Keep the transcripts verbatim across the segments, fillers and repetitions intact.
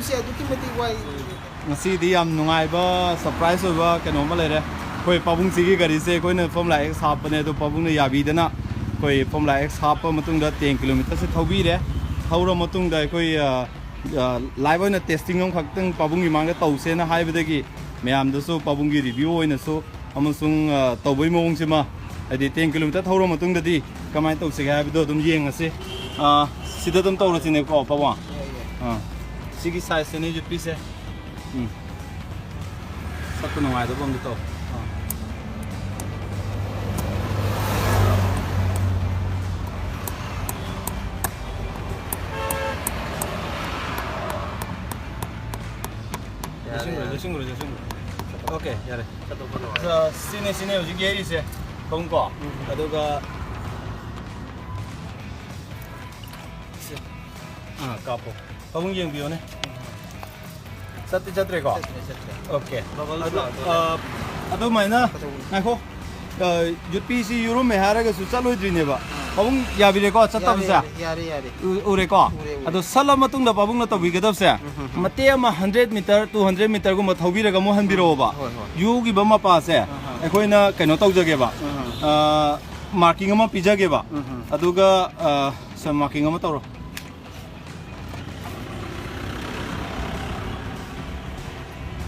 ꯁꯦ ꯑꯗꯨꯛꯀꯤ ꯃꯇꯤꯛ ꯋꯥꯏ꯫ ꯉꯁꯤꯗꯤ ꯌꯥꯝ ꯅꯨꯡꯉꯥꯏꯕ, ꯁꯔꯄ꯭ꯔꯥꯏꯁ ꯑꯣꯏꯕ ꯀꯩꯅꯣꯝꯃ ꯂꯩꯔꯦ꯫ ꯑꯩꯈꯣꯏ ꯄꯥꯕꯨꯡꯁꯤꯒꯤ ꯒꯥꯔꯤꯁꯦ ꯑꯩꯈꯣꯏꯅ ꯐꯣꯔꯃꯨꯂꯥ ꯑꯦꯛꯁ ꯍꯥꯞꯄꯅꯦ, ꯑꯗꯣ ꯄꯥꯕꯨꯡꯅ ꯌꯥꯕꯤꯗꯅ ꯑꯩꯈꯣꯏ ꯐꯣꯔꯃꯨꯂꯥ ꯑꯦꯛꯁ ꯍꯥꯞꯄ ꯃꯇꯨꯡꯗ ꯇꯦꯟ ꯀꯤꯂꯣꯃꯤꯇꯔꯁꯦ ꯊꯧꯕꯤꯔꯦ꯫ ꯊꯧꯔ ꯃꯇꯨꯡꯗ ꯑꯩꯈꯣꯏ, ꯑ, ꯑ, ꯂꯥꯏꯚ ꯑꯣꯏꯅ ꯇꯦꯁꯇꯤꯡ ꯑꯃꯈꯛꯇꯪ ꯄꯥꯕꯨꯡꯒꯤ ꯃꯥꯡꯗ ꯇꯧꯁꯦꯅ ꯍꯥꯏꯕꯗꯒꯤ ꯃꯌꯥꯝꯗꯁꯨ ꯄꯥꯕꯨꯡꯒꯤ ꯔꯤꯚ꯭ꯌꯨ ꯑꯣꯏꯅꯁꯨ ꯑꯃꯁꯨꯡ, ꯑ, ꯇꯧꯕꯒꯤ ꯃꯑꯣꯡꯁꯤꯃ, ꯍꯥꯏꯗꯤ ꯇꯦꯟ ꯀꯤꯂꯣꯃꯤꯇꯔ ꯊꯧꯔ ꯃꯇꯨꯡꯗꯗꯤ ꯀꯃꯥꯏꯅ ꯇꯧꯁꯤꯒꯦ ꯍꯥꯏꯕꯗꯣ ꯑꯗꯨꯝ ꯌꯦꯡꯉꯁꯤ꯫ ꯑ, ꯁꯤꯗ ꯑꯗꯨꯝ ꯇꯧꯔꯁꯤꯅꯦꯀꯣ, ꯄꯥꯕꯨꯡ? ꯑꯥ, ꯁꯤꯒꯤ ꯁꯥꯏꯖꯁꯤꯅꯦ ꯌꯨꯄꯤꯁꯦ꯫ ꯎꯝ꯫ ꯁꯛꯄ ꯅꯨꯡꯉꯥꯏꯗꯧꯕ ꯑꯝꯗ ꯇꯧ꯫ ꯑꯥ꯫ ꯌꯥꯔꯦ, ꯂꯣꯏꯁꯤꯟꯈ꯭ꯔꯣ, ꯌꯥꯔꯦ꯫ ꯂꯣꯏꯁꯤꯟꯈ꯭ꯔꯣ, ꯂꯣꯏꯁꯤꯟꯈ꯭ꯔꯣ꯫ ꯑꯣꯀꯦ, ꯌꯥꯔꯦ꯫ ꯆꯠꯊꯣꯛꯄ ꯅꯨꯡꯉꯥꯏ꯫ ꯑ, ꯁꯤꯅꯦ, ꯁꯤꯅꯦ ꯍꯧꯖꯤꯛ ꯌꯩꯔꯤꯁꯦ꯫ ꯄꯥꯕꯨꯡ ꯀꯣ? ꯎꯝ꯫ ꯑꯗꯨꯒ ꯁꯤ꯫ ꯑꯥ, ꯀꯥꯞꯄꯣ꯫ ꯄꯥꯕꯨꯡ ꯌꯦꯡꯕꯤꯌꯣꯅꯦ꯫ ꯆꯠꯇꯤ ꯆꯠꯇ꯭ꯔꯦꯀꯣ? ꯆꯠꯇ꯭ꯔꯦ, ꯆꯠꯇ꯭ꯔꯦ꯫ ꯑꯣꯀꯦ꯫ ꯕꯕꯜꯁ ꯑꯗꯨ, ꯂꯥꯛꯇꯣꯔꯦ꯫ ꯑ, ꯑꯗꯨꯃꯥꯏꯅ, ꯀꯩꯗꯧꯕꯅꯣ? ꯉꯥꯏꯈꯣ꯫ ꯑ, ꯌꯨꯄꯤꯁꯤ ꯌꯨꯔꯝꯃꯦ ꯍꯥꯏꯔꯒꯁꯨ ꯆꯠꯂꯣꯏꯗ꯭ꯔꯤꯅꯦꯕ꯫ ꯑꯥ꯫ ꯄꯥꯕꯨꯡ ꯌꯥꯕꯤꯔꯦꯀꯣ ꯆꯠꯇꯕꯁꯦ? ꯌꯥꯔꯦ, ꯌꯥꯔꯦ, ꯌꯥꯔꯦ, ꯌꯥꯔꯦ꯫ ꯎ-, ꯎꯔꯦꯀꯣ? ꯎꯔꯦ, ꯎꯔꯦ꯫ ꯑꯗꯣ ꯁꯠꯂ ꯃꯇꯨꯡꯗ ꯄꯥꯕꯨꯡꯅ ꯇꯧꯕꯤꯒꯗꯕꯁꯦ, ꯎꯝ, ꯎꯝ, ꯎꯝ꯫ ꯃꯇꯦꯛ ꯑꯃ ꯍꯟꯗ꯭ꯔꯦꯠ ꯃꯤꯇꯔ, ꯇꯨ ꯍꯟꯗ꯭ꯔꯦꯠ ꯃꯤꯇꯔꯒꯨꯝꯕ ꯊꯧꯕꯤꯔꯒ ꯑꯃꯨꯛ ꯍꯟꯕꯤꯔꯛꯑꯣꯕ꯫ ꯍꯣꯏ, ꯍꯣꯏ꯫ ꯌꯨꯒꯤꯕ ꯃꯄꯥꯁꯦ ꯑꯥ, ꯑꯥ꯫ ꯑꯩꯈꯣꯏꯅ ꯀꯩꯅꯣ ꯇꯧꯖꯒꯦꯕ꯫ ꯑꯥ, ꯑꯥ꯫ ꯑ, ꯃꯥꯔꯀꯤꯡ ꯑꯃ ꯄꯤꯖꯒꯦꯕ꯫ ꯎꯝ, ꯎꯝ꯫ ꯑꯗꯨꯒ, ꯑ, ꯁ-, ꯃꯥꯔꯀꯤꯡ ꯑꯃ ꯇꯧꯔꯣ꯫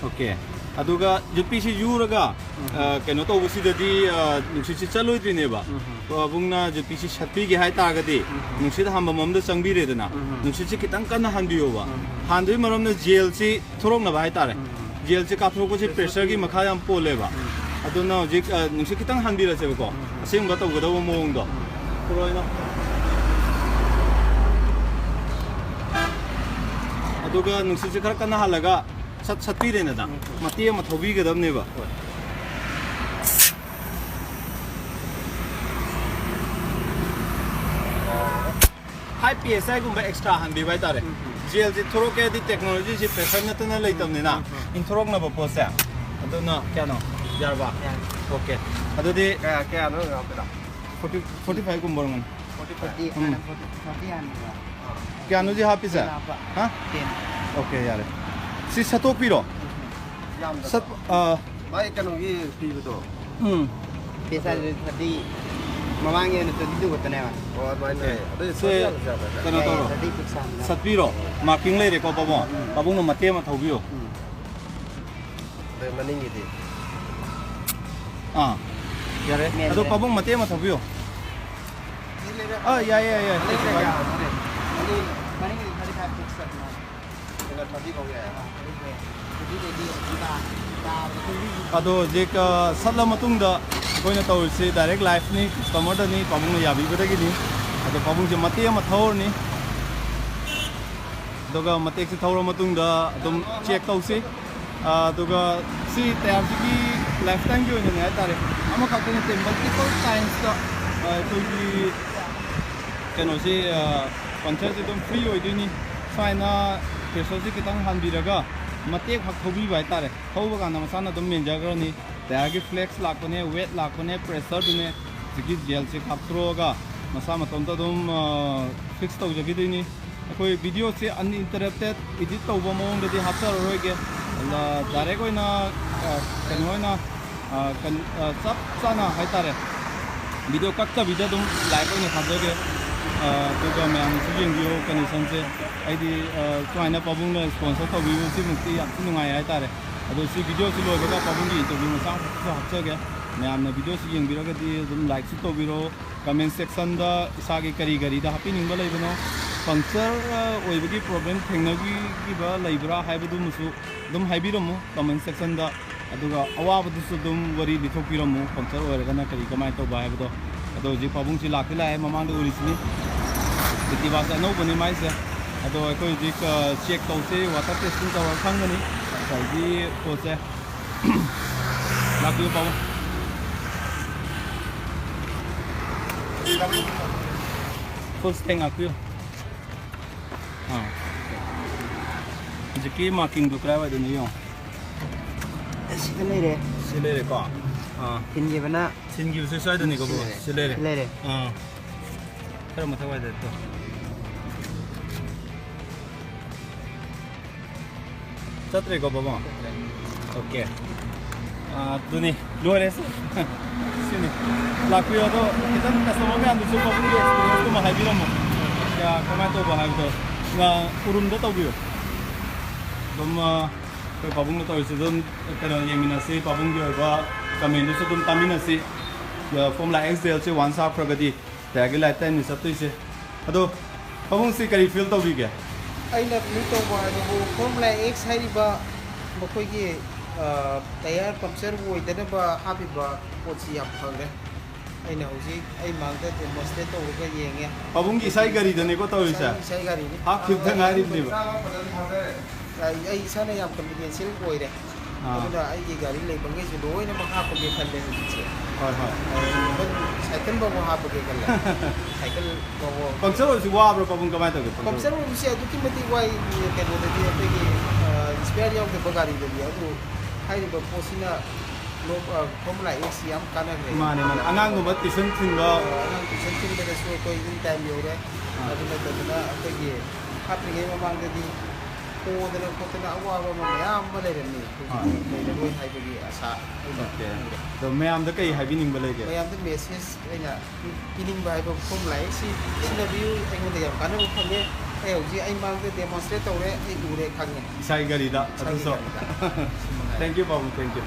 ꯑꯣꯀꯦ꯫ ꯑꯗꯨꯒ ꯌꯨꯄꯤꯁꯤ ꯌꯨꯔꯒ, ꯎꯝ꯫ ꯑ, ꯀꯩꯅꯣ ꯇꯧꯕꯁꯤꯗꯗꯤ, ꯑ, ꯅꯨꯡꯁꯤꯠꯁꯤ ꯆꯠꯂꯣꯏꯗ꯭ꯔꯤꯅꯦꯕ꯫ ꯎꯝ꯫ ꯄꯥꯕꯨꯡꯅ ꯌꯨꯄꯤꯁꯤ ꯁꯠꯄꯤꯒꯦ ꯍꯥꯏ ꯇꯥꯔꯒꯗꯤ, ꯎꯝ꯫ ꯅꯨꯡꯁꯤꯠ ꯍꯥꯟꯐꯝ ꯑꯃꯗ ꯆꯪꯕꯤꯔꯦꯗꯅ, ꯎꯝ꯫ ꯅꯨꯡꯁꯤꯠꯁꯤ ꯈꯤꯇꯪ ꯀꯟꯅ ꯍꯥꯟꯕꯤꯌꯣꯕ꯫ ꯎꯝ꯫ ꯍꯥꯟꯗꯣꯏ ꯃꯔꯝꯅ ꯖꯦꯜꯁꯤ ꯊꯣꯔꯛꯅꯕ ꯍꯥꯏꯇꯥꯔꯦ꯫ ꯎꯝ꯫ ꯖꯦꯜꯁꯤ ꯀꯥꯞꯊꯣꯔꯛꯄꯁꯤ ꯄ꯭ꯔꯦꯁꯔꯒꯤ ꯃꯈꯥ ꯌꯥꯝ ꯄꯣꯜꯂꯦꯕ꯫ ꯎꯝ꯫ ꯑꯗꯨꯅ ꯍꯧꯖꯤꯛ, ꯑ, ꯅꯨꯡꯁꯤꯠ ꯈꯤꯇꯪ ꯍꯥꯟꯕꯤꯔꯁꯦꯕꯀꯣ꯫ ꯎꯝ꯫ ꯑꯁꯦꯡꯕ ꯇꯧꯒꯗꯧꯕ ꯃꯑꯣꯡꯗꯣ꯫ ꯎꯝ꯫ ꯄꯨꯔꯣꯏꯅꯣ꯫ ꯑꯗꯨꯒ ꯅꯨꯡꯁꯤꯠꯁꯦ ꯈꯔ ꯀꯟꯅ ꯍꯥꯜꯂꯒ ꯁꯠ ꯁꯠꯄꯤꯔꯦꯗꯅ, ꯎꯝ꯫ ꯃꯇꯦꯛ ꯑꯃ ꯊꯧꯕꯤꯒꯗꯕꯅꯦꯕ꯫ ꯍꯣꯏ꯫ ꯐꯥꯏꯚ ꯄꯤ ꯑꯦꯁ ꯑꯥꯏꯒꯨꯝꯕ ꯑꯦꯛꯁꯇ꯭ꯔꯥ ꯍꯥꯟꯕꯤꯕ ꯍꯥꯏꯇꯥꯔꯦ꯫ ꯎꯝ, ꯎꯝ꯫ ꯖꯦꯜꯁꯤ ꯊꯣꯔꯛꯀꯦ ꯍꯥꯏꯗꯤ ꯇꯦꯛꯅꯣꯂꯣꯖꯤꯁꯤ ꯄ꯭ꯔꯦꯁꯔ ꯅꯠꯇꯅ ꯂꯩꯇꯕꯅꯤꯅ, ꯎꯝ, ꯎꯝ, ꯎꯝ꯫ ꯏꯟꯊꯣꯔꯛꯅꯕ ꯄꯣꯠꯁꯦ꯫ ꯑꯗꯨꯅ ꯀꯌꯥꯅꯣ? ꯌꯥꯔꯕ? ꯌꯥꯔꯦ꯫ ꯑꯣꯀꯦ꯫ ꯑꯗꯨꯗꯤ ꯀꯌꯥ, ꯀꯌꯥꯅꯣ ꯌꯥꯎꯔꯛꯀꯗꯣ? ꯐꯣꯔꯇꯤ, ꯐꯣꯔꯇꯤ ꯐꯥꯏꯚ ꯀꯨꯝꯕ ꯑꯣꯏꯔꯝꯒꯅꯤ꯫ Forty five. Um. Forty, forty ꯍꯥꯟꯕꯤꯕ꯫ ꯀꯌꯥꯅꯣ ꯍꯧꯖꯤꯛ ꯍꯥꯞꯄꯤꯁꯦ? ꯇꯦꯟ ꯍꯥꯞꯄ꯫ ꯍꯥ? ꯇꯦꯟ꯫ ꯑꯣꯀꯦ, ꯌꯥꯔꯦ꯫ ꯁꯤ ꯁꯠꯇꯣꯛꯄꯤꯔꯣ꯫ ꯌꯥꯝꯗꯕ꯫ ꯁꯠ-, ꯑꯥ꯫ ꯃꯥꯏ ꯀꯩꯅꯣꯒꯤ ꯄꯤꯕꯗꯣ꯫ ꯎꯝ꯫ ꯄꯩꯁꯥꯁꯦ ꯊꯥꯔꯇꯤ, ꯃꯃꯥꯡꯒꯤ ꯑꯣꯏꯅ ꯇ꯭ꯋꯦꯟꯇꯤ ꯇꯨ ꯈꯛꯇꯅꯦꯕ꯫ ꯑꯣ, ꯑꯗꯨꯃꯥꯏꯅ ꯁꯦ, ꯂꯩ꯫ ꯑꯗꯨꯗꯤ ꯁꯦ, ꯁꯣꯏ ꯌꯥꯜꯂꯁꯨ ꯌꯥꯕ꯭ꯔꯥ? ꯀꯩꯅꯣ ꯌꯥꯏ, ꯇꯧꯔꯣ꯫ ꯊꯥꯔꯇꯤ ꯐꯤꯛꯁ ꯍꯥꯟꯅ꯫ ꯁꯠꯄꯤꯔꯣ꯫ ꯃꯥꯔꯀꯤꯡ ꯂꯩꯔꯦꯀꯣ, ꯄꯥꯕꯨꯡ? ꯎꯝ꯫ ꯄꯥꯕꯨꯡꯅ ꯃꯇꯦꯛ ꯑꯃ ꯊꯧꯕꯤꯌꯣ꯫ ꯎꯝ꯫ ꯑꯗꯩ ꯃꯅꯤꯡꯒꯤꯗꯤ? ꯑꯥ꯫ ꯌꯥꯔꯦ꯫ ꯃꯦꯟ ꯑꯗꯣ ꯂꯩꯔꯦ꯫ ꯄꯥꯕꯨꯡ ꯃꯇꯦꯛ ꯑꯃ ꯊꯧꯕꯤꯌꯣ꯫ ꯁꯤ ꯂꯩꯔꯦ꯫ ꯑꯥ, ꯌꯥꯏ, ꯌꯥꯏ, ꯌꯥꯏ꯫ ꯃꯅꯤꯡ ꯀꯩꯁꯨ ꯀꯩꯀꯥ ꯀꯥꯏꯗꯦ꯫ ꯃꯅꯤꯡ, ꯃꯅꯤꯡꯒꯤꯗꯤ ꯊꯥꯔꯇꯤ ꯐꯥꯏꯚ ꯐꯤꯛꯁ ꯆꯠꯄꯅꯦ꯫ ꯑꯗꯨꯅ ꯊꯥꯔꯇꯤ ꯐꯥꯎ ꯌꯥꯏ꯫ ꯑꯗꯣ ꯍꯧꯖꯤꯛ, ꯑ, ꯁꯠꯂ ꯃꯇꯨꯡꯗ ꯑꯩꯈꯣꯏꯅ ꯇꯧꯔꯤꯁꯤ ꯗꯥꯏꯔꯦꯛ ꯂꯥꯏꯐꯅꯤ, ꯀꯁꯇꯃꯔꯗꯅꯤ, ꯄꯥꯕꯨꯡꯅ ꯌꯥꯕꯤꯕꯗꯒꯤꯅꯤ꯫ ꯑꯗꯣ ꯄꯥꯕꯨꯡꯁꯦ ꯃꯇꯦꯛ ꯑꯃ ꯊꯧꯔꯅꯤ, ꯑꯗꯨꯒ ꯃꯇꯦꯛꯁꯦ ꯊꯧꯔ ꯃꯇꯨꯡꯗ ꯑꯗꯨꯝ ꯆꯦꯛ ꯇꯧꯁꯤ꯫ ꯑ, ꯑꯗꯨꯒ ꯁꯤ ꯇꯌꯥꯔꯁꯤꯒꯤ ꯂꯥꯏꯐ ꯇꯥꯏꯝꯒꯤ ꯑꯣꯏꯅꯅꯦ ꯍꯥꯏꯇꯥꯔꯦ, ꯑꯃꯈꯛꯇ ꯅꯠꯇꯦ, ꯃꯜꯇꯤꯄꯜ ꯇꯥꯏꯝꯁꯇ, ꯑ, ꯑꯩꯈꯣꯏꯒꯤ ꯀꯩꯅꯣꯁꯤ, ꯑ, ꯄꯟꯆꯔꯁꯤ ꯑꯗꯨꯝ ꯐ꯭ꯔꯤ ꯑꯣꯏꯗꯣꯏꯅꯤ꯫ ꯁꯨꯃꯥꯏꯅ ꯄ꯭ꯔꯦꯁꯔꯁꯤ ꯈꯤꯇꯪ ꯍꯥꯟꯕꯤꯔꯒ ꯃꯇꯦꯛ ꯈꯛ ꯊꯧꯕꯤꯕ ꯍꯥꯏꯇꯥꯔꯦ꯫ ꯊꯧꯕ ꯀꯥꯟꯗ ꯃꯁꯥꯅ ꯑꯗꯨꯝ ꯃꯦꯟꯖꯈ꯭ꯔꯅꯤ꯫ ꯇꯌꯥꯔꯒꯤ ꯐ꯭ꯂꯦꯛꯁ ꯂꯥꯛꯄꯅꯦ, ꯋꯦꯠ ꯂꯥꯛꯄꯅꯦ, ꯄ꯭ꯔꯦꯁꯔꯗꯨꯅꯦ, ꯍꯧꯖꯤꯛꯀꯤ ꯖꯦꯜꯁꯦ ꯀꯥꯞꯊꯣꯛꯑꯒ ꯃꯁꯥ ꯃꯇꯣꯝꯇ ꯑꯗꯨꯝ, ꯑ, ꯐꯤꯛꯁ ꯇꯧꯖꯈꯤꯗꯣꯏꯅꯤ꯫ ꯑꯩꯈꯣꯏ ꯚꯤꯗꯤꯑꯣꯁꯦ ꯑꯟꯏꯟꯇꯔꯞꯇꯦꯠ ꯏꯗꯤꯠ ꯇꯧꯕ ꯃꯑꯣꯡꯗꯗꯤ ꯍꯥꯞꯆꯔꯔꯣꯏꯒꯦ꯫ ꯑ, ꯗꯥꯏꯔꯦꯛ ꯑꯣꯏꯅ, ꯑ, ꯀꯩꯅꯣ ꯑꯣꯏꯅ, ꯑ, ꯀꯟ-, ꯑ, ꯆꯞ ꯆꯥꯅ ꯍꯥꯏꯇꯥꯔꯦ, ꯚꯤꯗꯤꯑꯣ ꯀꯛꯇꯕꯤꯗ ꯑꯗꯨꯝ ꯂꯥꯏꯚ ꯑꯣꯏꯅ ꯊꯥꯖꯒꯦ꯫ ꯑ, ꯑꯗꯨꯒ ꯃꯌꯥꯝꯅꯁꯨ ꯌꯦꯡꯕꯤꯌꯣ ꯀꯟꯗꯤꯁꯟꯁꯦ꯫ ꯑꯩꯗꯤ, ꯑ, ꯁꯨꯃꯥꯏꯅ ꯄꯥꯕꯨꯡꯅ ꯁ꯭ꯄꯣꯟꯁꯔ ꯇꯧꯕꯤꯕꯁꯤꯃꯛꯇꯤ ꯌꯥꯝ ꯊꯤ ꯅꯨꯡꯉꯥꯏ ꯍꯥꯏꯇꯥꯔꯦ꯫ ꯑꯗꯣ ꯁꯤ ꯚꯤꯗꯤꯑꯣꯁꯤ ꯂꯣꯏꯕꯒ ꯄꯥꯕꯨꯡꯒꯤ ꯏꯟꯇꯔꯚ꯭ꯌꯨ ꯃꯆꯥ ꯑꯃꯈꯛꯁꯨ ꯍꯥꯞꯆꯒꯦ꯫ ꯃꯌꯥꯝꯅ ꯚꯤꯗꯤꯑꯣꯁꯤ ꯌꯦꯡꯕꯤꯔꯒꯗꯤ ꯑꯗꯨꯝ ꯂꯥꯏꯛꯁꯨ ꯇꯧꯕꯤꯔꯣ, ꯀꯃꯦꯟ ꯁꯦꯛꯁꯟꯗ ꯏꯁꯥꯒꯤ ꯀꯔꯤ ꯒꯥꯔꯤꯗ ꯍꯥꯞꯄꯤꯅꯤꯡꯕ ꯂꯩꯕꯅꯣ, ꯄꯪꯆꯔ, ꯑ, ꯑꯣꯏꯕꯒꯤ ꯄ꯭ꯔꯣꯕ꯭ꯂꯦꯝ ꯊꯦꯡꯅꯕꯤꯈꯤꯕ ꯂꯩꯕ꯭ꯔꯥ ꯍꯥꯏꯕꯗꯨꯃꯁꯨ ꯑꯗꯨꯝ ꯍꯥꯏꯕꯤꯔꯝꯃꯨ ꯀꯃꯦꯟ ꯁꯦꯛꯁꯟꯗ꯫ ꯑꯗꯨꯒ ꯑꯋꯥꯕꯗꯨꯁꯨ ꯑꯗꯨꯝ ꯋꯥꯔꯤ ꯂꯤꯊꯣꯛꯄꯤꯔꯝꯃꯨ, ꯄꯪꯆꯔ ꯑꯣꯏꯔꯒꯅ ꯀꯔꯤ ꯀꯃꯥꯏꯅ ꯇꯧꯕ ꯍꯥꯏꯕꯗꯣ꯫ ꯑꯗꯣ ꯍꯧꯖꯤꯛ ꯄꯥꯕꯨꯡꯁꯤ ꯂꯥꯛꯇꯤ ꯂꯥꯛꯑꯦ, ꯃꯃꯥꯡꯗ ꯎꯔꯤꯁꯤꯅꯤ꯫ ꯑꯦꯛꯇꯤꯚꯥꯁꯦ ꯑꯅꯧꯕꯅꯤ ꯃꯥꯏꯁꯦ꯫ ꯑꯗꯣ ꯑꯩꯈꯣꯏ ꯍꯧꯖꯤꯛ, ꯑ, ꯆꯦꯛ ꯇꯧꯁꯦ, ꯋꯥꯇꯔ ꯇꯦꯁꯇꯤꯡ ꯇꯧꯔꯒ ꯈꯪꯒꯅꯤ ꯉꯁꯥꯏꯒꯤ ꯄꯣꯠꯁꯦ꯫ ꯂꯥꯛꯄꯤꯌꯨ, ꯄꯥꯕꯨꯡ꯫ ꯐꯨꯜ ꯁ꯭ꯇꯦꯡ ꯂꯥꯛꯄꯤꯌꯨ꯫ ꯑꯥ, ꯍꯧꯖꯤꯛꯀꯤ ꯃꯥꯔꯀꯤꯡꯗꯨ ꯀꯗꯥꯏꯋꯥꯏꯗꯅꯣ ꯌꯦꯡꯉꯣ꯫ ꯁꯤꯗ ꯂꯩꯔꯦ꯫ ꯁꯤ ꯂꯩꯔꯦꯀꯣ? ꯑꯥ꯫ ꯊꯤꯟꯈꯤꯕꯅ ꯊꯤꯟꯈꯤꯕꯁꯦ ꯁ꯭ꯋꯥꯏꯗꯅꯤꯀꯣ, ꯁꯤ ꯂꯩꯔꯦ꯫ ꯁꯤ ꯂꯩꯔꯦ꯫ ꯁꯤ ꯂꯩꯔꯦ꯫ ꯑꯥ꯫ ꯈꯔ ꯃꯊꯛ ꯋꯥꯏꯗ ꯇꯣ꯫ ꯆꯠꯇ꯭ꯔꯦꯀꯣ ꯄꯥꯕꯨꯡ? ꯑꯣꯀꯦ꯫ ꯑꯥ, ꯑꯗꯨꯅꯤ, ꯂꯣꯏꯔꯦ ꯁꯤ꯫ ꯁꯤꯅꯤ꯫ ꯂꯥꯛꯄꯤꯌꯣ, ꯑꯗꯣ ꯈꯤꯇꯪ ꯀꯁꯇꯃꯔ ꯃꯌꯥꯝꯗꯨꯁꯨ ꯄꯥꯕꯨꯡꯒꯤ ꯑꯦꯛꯁꯄꯤꯔꯤꯌꯦꯟꯁꯇꯨꯃ ꯍꯥꯏꯕꯤꯔꯝꯃꯣ꯫ ꯀꯌꯥ, ꯀꯃꯥꯏꯅ ꯇꯧꯕ ꯍꯥꯏꯕꯗꯣ, ꯑꯥ, ꯎꯔꯨꯝꯗ ꯇꯧꯕꯤꯌꯣ꯫ ꯑꯗꯨꯝ, ꯑꯥ, ꯑꯩꯈꯣꯏ ꯄꯥꯕꯨꯡꯒ ꯇꯧꯔꯤꯁꯤ ꯑꯗꯨꯝ ꯀꯩꯅꯣ ꯌꯦꯡꯃꯤꯟꯅꯁꯤ, ꯄꯥꯕꯨꯡꯒꯤ ꯑꯣꯏꯕ ꯀꯃꯦꯟꯗꯨꯁꯨ ꯑꯗꯨꯝ ꯇꯥꯃꯤꯟꯅꯁꯤ꯫ ꯑꯥ, ꯐꯣꯔꯃꯨꯂꯥ ꯑꯦꯛꯁ ꯗꯦꯜꯁꯦ ꯋꯥꯟꯁ ꯍꯥꯞꯈ꯭ꯔꯒꯗꯤ ꯇꯌꯥꯔꯒꯤ ꯂꯥꯏꯐ ꯇꯥꯏꯝꯅꯤ ꯆꯠꯇꯣꯏꯁꯦ꯫ ꯑꯗꯣ ꯄꯥꯕꯨꯡꯁꯤ ꯀꯔꯤ ꯐꯤꯜ ꯇꯧꯕꯤꯒꯦ? ꯑꯩꯅ ꯐꯤꯜ ꯇꯧꯕ ꯍꯥꯏꯕꯕꯨ ꯐꯣꯔꯃꯨꯂꯥ ꯑꯦꯛꯁ ꯍꯥꯏꯔꯤꯕ ꯃꯈꯣꯏꯒꯤ, ꯑ, ꯇꯌꯥꯔ ꯄꯝꯆꯔ ꯑꯣꯏꯗꯅꯕ ꯍꯥꯞꯄꯤꯕ ꯄꯣꯠꯁꯤ ꯌꯥꯝ ꯐꯈ꯭ꯔꯦ꯫ ꯑꯩꯅ ꯍꯧꯖꯤꯛ ꯑꯩ ꯃꯥꯡꯗ ꯗꯦꯃꯣꯟꯁꯇ꯭ꯔꯦꯠ ꯇꯧꯔꯒ ꯌꯦꯡꯉꯦ꯫ ꯄꯥꯕꯨꯡꯒꯤ ꯏꯁꯥꯒꯤ ꯒꯥꯔꯤꯗꯅꯦꯀꯣ ꯇꯧꯔꯤꯁꯦ? ꯏꯁꯥꯒꯤ, ꯏꯁꯥꯒꯤ ꯒꯥꯔꯤꯅꯤ꯫ ꯍꯥꯞꯈꯤꯕꯗ ꯉꯥꯏꯔꯤꯕꯅꯦꯕ꯫ ꯑꯩ, ꯑꯩ ꯏꯁꯥꯅ ꯌꯥꯝ ꯀꯟꯐꯤꯗꯦꯟꯁꯤꯌꯦꯜ ꯑꯣꯏꯔꯦ꯫ ꯑꯥ꯫ ꯑꯗꯨꯅ ꯑꯩꯒꯤ ꯒꯥꯔꯤ ꯂꯩꯕꯈꯩꯁꯨ ꯂꯣꯏꯅꯃꯛ ꯍꯥꯞꯄꯒꯦ ꯈꯜꯂꯦ ꯍꯧꯖꯤꯛꯁꯦ꯫ ꯍꯣꯏ, ꯍꯣꯏ꯫ ꯑ, even ꯁꯥꯏꯀꯜ ꯐꯥꯎꯕ ꯍꯥꯞꯄꯒꯦ ꯈꯜꯂꯦ꯫ ꯁꯥꯏꯀꯜ ꯐꯥꯎꯕ꯫ ꯄꯪꯆꯔ ꯑꯣꯏꯕꯁꯤ ꯋꯥꯕ꯭ꯔꯣ ꯄꯥꯕꯨꯡ, ꯀꯃꯥꯏꯅ ꯇꯧꯒꯦ ꯄꯪꯆꯔ? ꯄꯪꯆꯔ ꯑꯣꯏꯕꯁꯦ ꯑꯗꯨꯛꯀꯤ ꯃꯇꯤꯛ ꯋꯥꯏ꯫ ꯀꯩꯅꯣꯗꯗꯤ ꯑꯩꯈꯣꯏꯒꯤ, ꯑ, ꯏꯁꯄꯤꯌꯥꯔ ꯌꯥꯎꯗꯕ ꯒꯥꯔꯤꯗꯗꯤ꯫ ꯑꯗꯨ ꯍꯥꯏꯔꯤꯕ ꯄꯣꯠꯁꯤꯅ ꯂꯣ-, ꯑ, ꯐꯣꯔꯃꯨꯂꯥ ꯑꯦꯛꯁꯁꯤ ꯌꯥꯝ ꯀꯥꯟꯅꯈ꯭ꯔꯦ꯫ ꯃꯥꯅꯦ, ꯃꯥꯅꯦ꯫ ꯑꯉꯥꯡꯒꯨꯝꯕ ꯇ꯭ꯌꯨꯁꯟ ꯊꯤꯟꯕ꯫ ꯑ, ꯑꯉꯥꯡ ꯇ꯭ꯌꯨꯁꯟ ꯊꯤꯟꯕꯗꯁꯨ ꯑꯩꯈꯣꯏ ꯏꯟ ꯇꯥꯏꯝ ꯌꯧꯔꯦ꯫ ꯑꯥ꯫ ꯑꯗꯨ ꯅꯠꯇꯗꯅ ꯑꯩꯈꯣꯏꯒꯤ ꯍꯥꯞꯇ꯭ꯔꯤꯉꯩ ꯃꯃꯥꯡꯗꯗꯤ ꯄꯣꯗꯅ ꯈꯣꯠꯇꯅ ꯑꯋꯥꯕ ꯑꯃ ꯃꯌꯥꯝ ꯑꯃ ꯂꯩꯔꯝꯃꯤ꯫ ꯍꯧꯖꯤꯛꯇꯤ ꯑꯥ꯫ ꯂꯩꯔꯔꯣꯏ ꯍꯥꯏꯕꯒꯤ ꯑꯁꯥ ꯑꯩꯅ ꯑꯣꯀꯦ꯫ ꯎꯔꯦ꯫ ꯑꯗꯣ ꯃꯌꯥꯝꯗ ꯀꯩ ꯍꯥꯏꯕꯤꯅꯤꯡꯕ ꯂꯩꯒꯦ? ꯃꯌꯥꯝꯗ ꯃꯦꯁꯦꯖ ꯑꯩꯅ ꯄꯤ-, ꯄꯤꯅꯤꯡꯕ ꯍꯥꯏꯕ ꯐꯣꯔꯃꯨꯂꯥ ꯑꯦꯛꯁꯁꯤ ꯁꯤꯖꯤꯟꯅꯕꯤꯌꯨ, ꯑꯩꯉꯣꯟꯗ ꯌꯥꯝ ꯀꯥꯟꯅꯕ ꯐꯪꯉꯦ꯫ ꯑꯩ ꯍꯧꯖꯤꯛ ꯑꯩ ꯃꯥꯡꯗ ꯗꯦꯃꯣꯟꯁꯇ꯭ꯔꯦꯠ ꯇꯧꯔꯦ, ꯑꯩ ꯎꯔꯦ, ꯈꯪꯉꯦ꯫ ꯏꯁꯥꯒꯤ ꯒꯥꯔꯤꯗ ꯏꯁꯥꯒꯤ ꯑꯗꯨꯁꯨ꯫ ꯒꯥꯔꯤꯗ꯫ ꯁꯤ ꯃꯉꯥꯏꯔꯦ꯫ Thank you, ꯄꯥꯕꯨꯡ, thank you꯫